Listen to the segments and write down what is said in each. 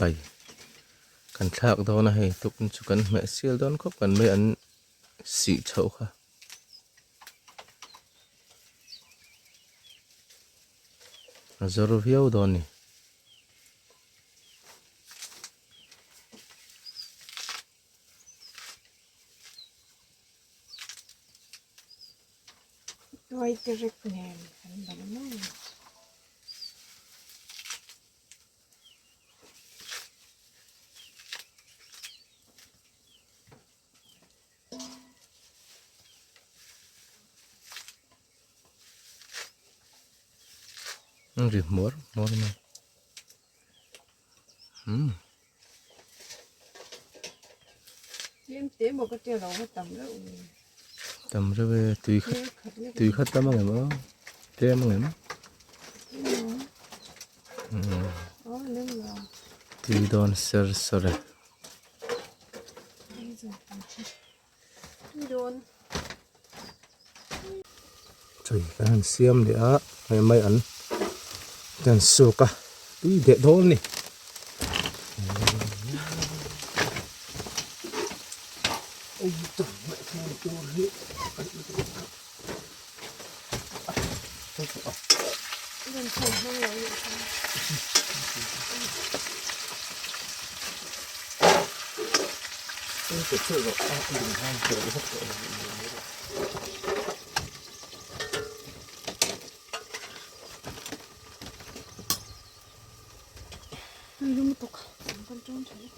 Bai kan thlak dawn a hei tukin chu kan hmeh sial dawn khawp kan mai an sih chhoh kha. A zawr viau dawn a ni. Tuai te rek nen an bal mai. Ri hmuar hmuar mai. Umm. Tlem te maw ka tia lo va tam reuh ni. Tam reuh e tui khat tui khat tam ang em aw tlem ang em. Tui dawn ser sawr e. Tui dawn. Tui kan han siam leh a hei mai an kan suk a tui deh dawn a ni. Tui lum lutuk an kan ṭawng ṭha e.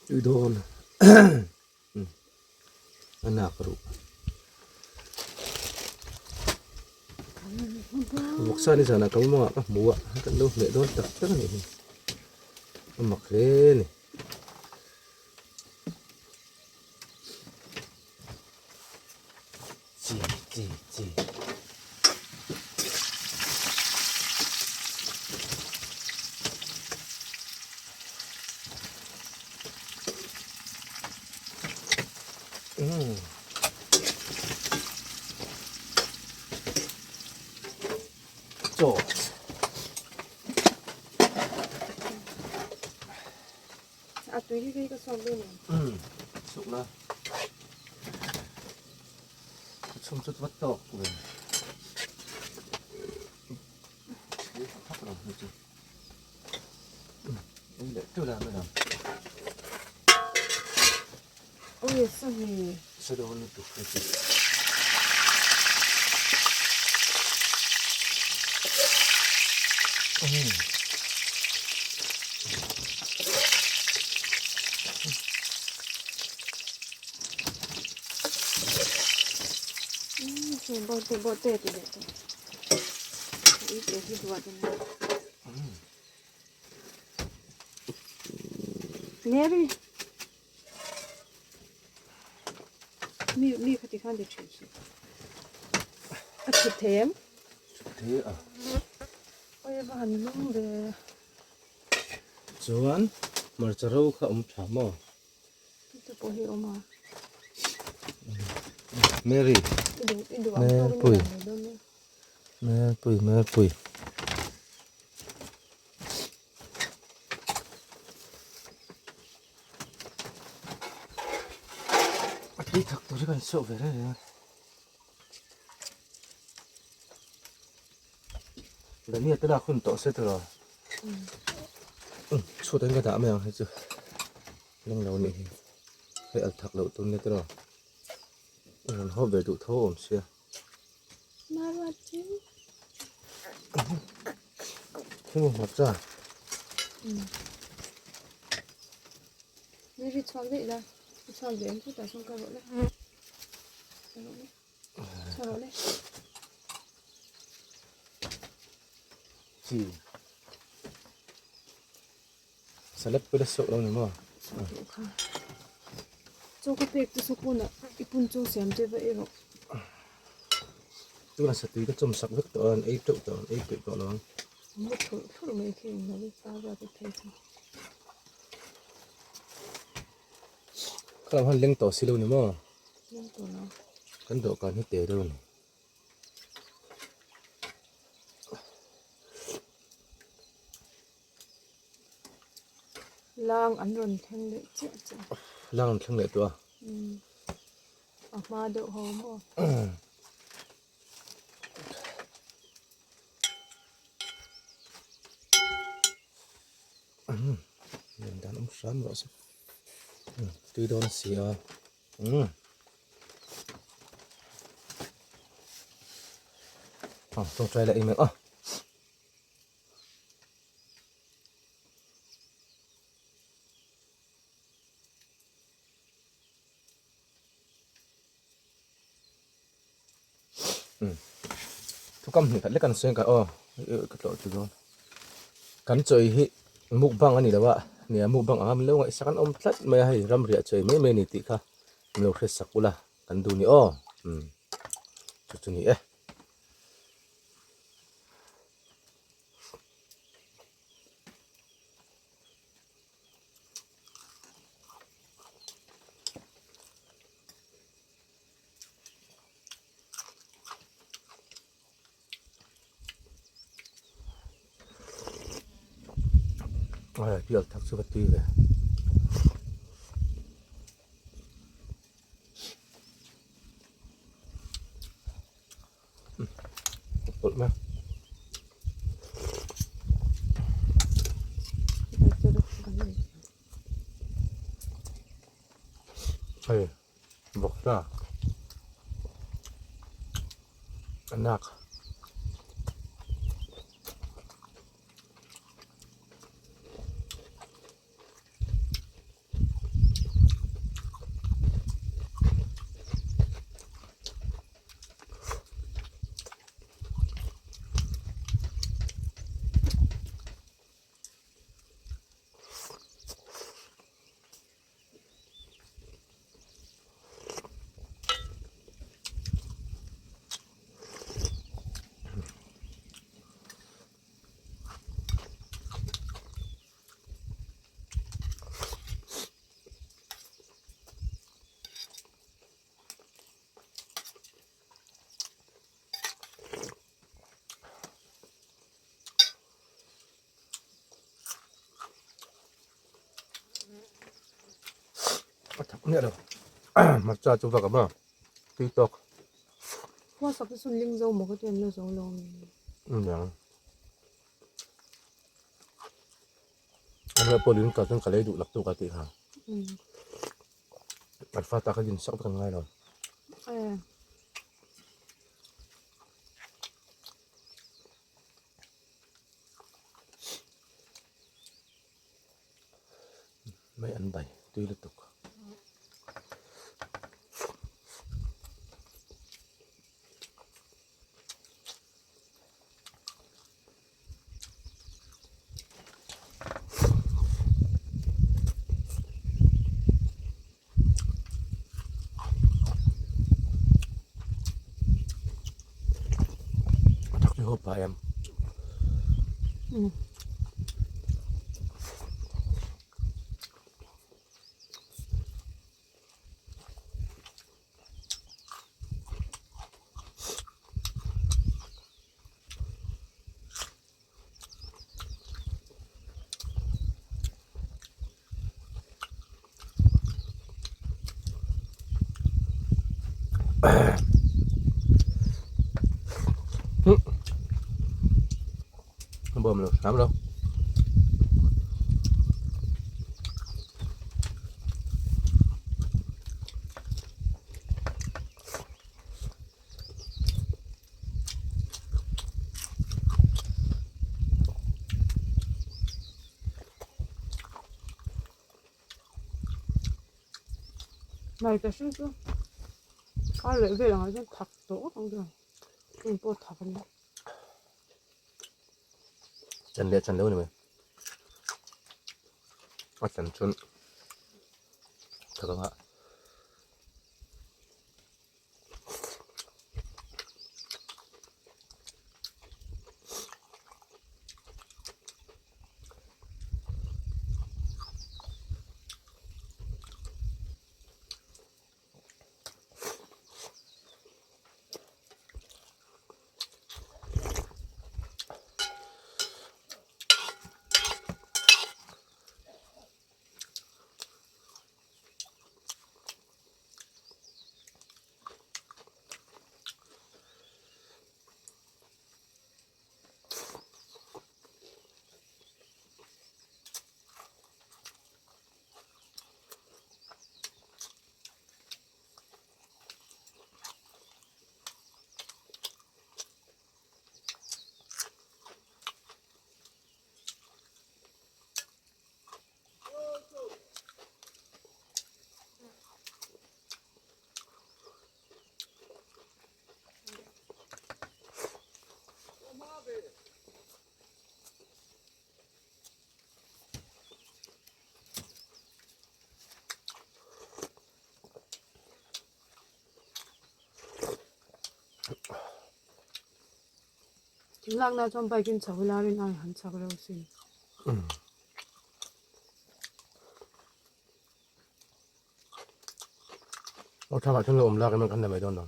Tui dawn a nak ruh vawksa ni zanah ka mawngah ka hmu a kan lo hmeh dawn tak tak a nih hi a mak hle a ni. Chi chi chi. Mm. Chaw. A tui hi kei ka chhuak dawn em? Umm, chhuk la. Ka chhum chut vat tawk ve. Thak lo hnu chu. Ei leh teuh la mai ang. Oi, sawi. Sa dawn lutuk hei chu. Umm. Bote bote ti leh tawh. Ui te hi duat a ni. Mary. Mi mi khati khan ti thin su. A thut thei em? Thut thei a. Oi va han lum ve. Chuan hmarcha ro kha awm tha maw? Chu pawh hi awm a. Mary. Mary pui. Mary pui Mary pui. A tui thak tur hi kan chhuak ve reng reng a. Dania te lak hun tawh se tiraw. Chhut an ka dah mai ang hei chu. Leng lo nih hi. Hei al thak loh tur nia tiraw. A rawn haw ve duh tho awm sia. Thil hmu cha. Ni ri chhuak daih la. Chhuak daih ang chu tah sawn ka rawh le. Ka rawh le. Chhuak rawh le. Chi. Salad pawh ila sawk lo ni maw? Chaw ka pek te saw pawnah i pun chaw siam te va ei rawh. Tuna satui ka chawm sak vek tawh a, an ei teuh tawh, an ei peih tawh lo ang. Mu thurh thurh mai khi eng lo i pa ruat i thei chu. Kha lam han leng tawh si lo ni maw? Leng tawh lo. Kan dawhkan hi te deuh a ni. Lang an rawn thleng leh chiah chiah. Lang an thleng leh tawh a. A hma deuh ho maw. Len dan awm hram rawh se. Tui dawn si a. Tawngtai leh em em a. Thukam hnih khat lek an sawi ang ka aw ka tlawh chu dawn kan chawi hi mukbang a ni lo a nia mukbang anga min lo ngaihsak an awm tlat mai a hei ramriah chawi mai mai a ni tih kha min lo hriatsak ula kan duh ni aw chu chu ni e. Ai pial thak chu ka tui ve. Pawlh mai. Hei vawksa a nak. A thak miah lo hmarcha chu vak a maw tui tawk. Khuasak te chu ling zo maw ka ti an la zo lo mi. Nia. Amah pawh lung kal chuan ka lei duh lak tuk a tih kha. An fa ta kha din sak vek an ngai lo. Mai an bai tui lutuk. Thak hi hawp em. Bawm lo hram lo. Hmarcha hring chu a reh vel ang ah chuan thak tawh ngawt ang chuan heng pawh thak a ni. Chan leh chan lo ni mai. A chan chuan thak anga. Thing lakna chuan bike in chho ila rin ai han chak reuh sin. Aw thlamah chuan lo awm lak emaw kan la mai dawn lo.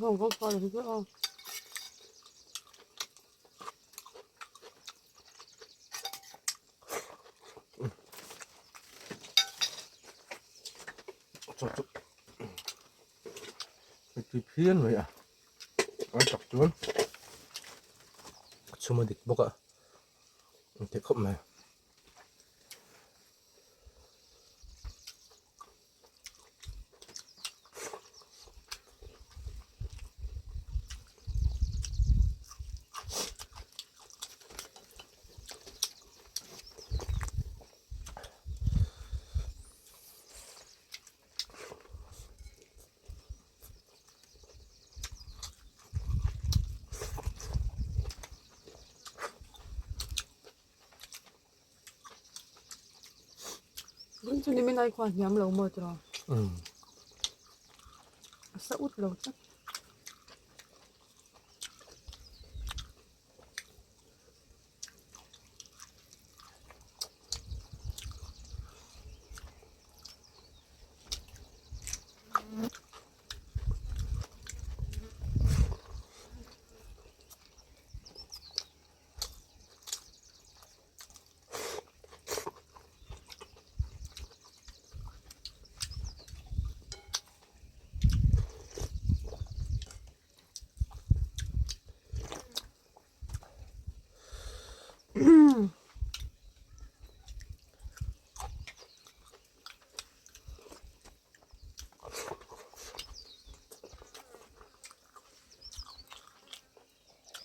Vawng vawng pawh a ni ber a. Chaw chu a tui phian mai a a tak chuan a chhum a dik bawk a an ti khawp mai. Tun chu nimin ai khuan hniam lo maw tiraw? A sa ut lo tlat.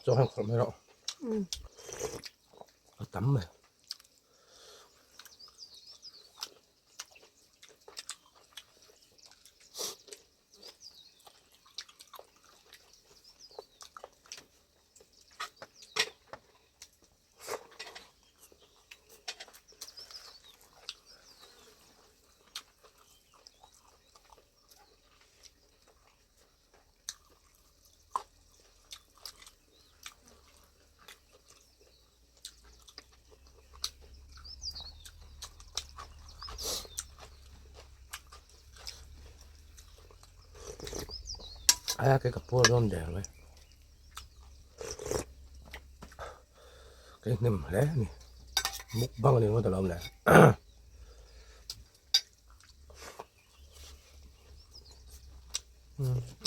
Chaw han khawrh mai rawh. A tam mai. Aia kei ka puar dawn der mai. Kei hnem hle a ni. Mukbang a ni ringawt alawm le.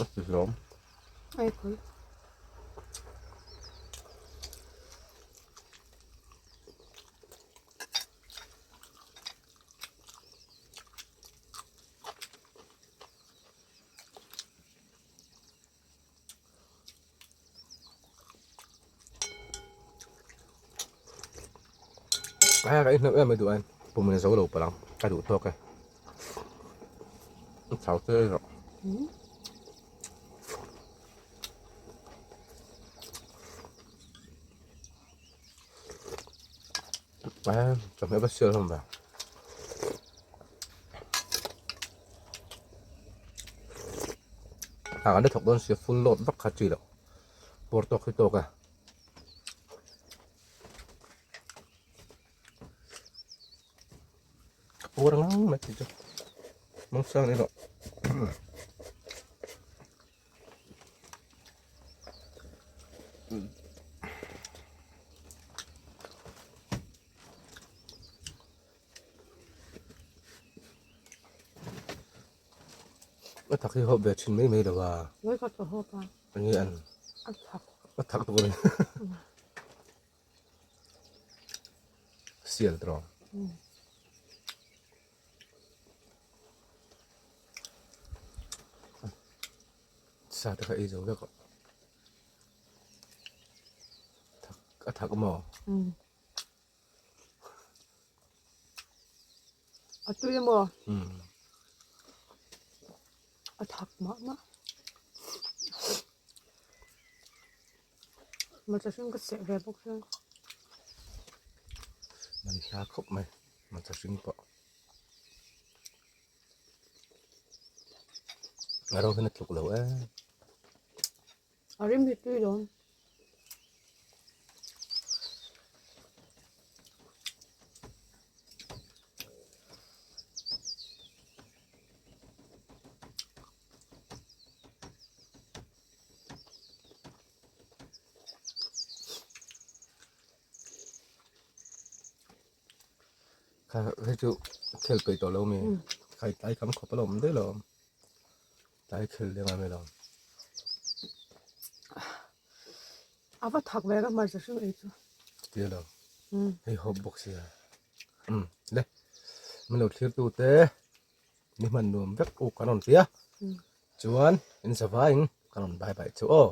A ti hlawm. Ai pui. Ai ka inhnem em mai duh ain pum in a zo lo palh ang ka duh tawk e thau te erawh ai chawhmeh va sial hlawm ve. Ah kan la thawk dawn sia full load vak kha chi loh pawr tawk hi tawk a. Ka pur ngang mai tih chu Mawngsang erawh A thak hi hawp ve thin mai mai lo a. Ngawi khat ka hawp a. Enge an? A thak. A thak tuk a ni. Sial tawh. Sa te kha ei zo vek a. Thak a thak maw? A tui emaw? A thak mah mah. Hmarcha hring ka seh ve bawk hian. Man hla khawp mai hmarcha hring pawh. A ro hian a tluk lo em. A rim hi tui dawn. Kha hei chu khel peih tawh lo mi khai tlai kam khawp a lo awm daih lo tlai khel deuh a mi lo. A va thak ve ka hmarcha hrim ei chu. Tia lo. Hei hawp bawk sia. Le min lo thlir tu te ni hman nuam vek u kan rawn ti a. Chuan in zavaiin kan rawn bye bye chu aw.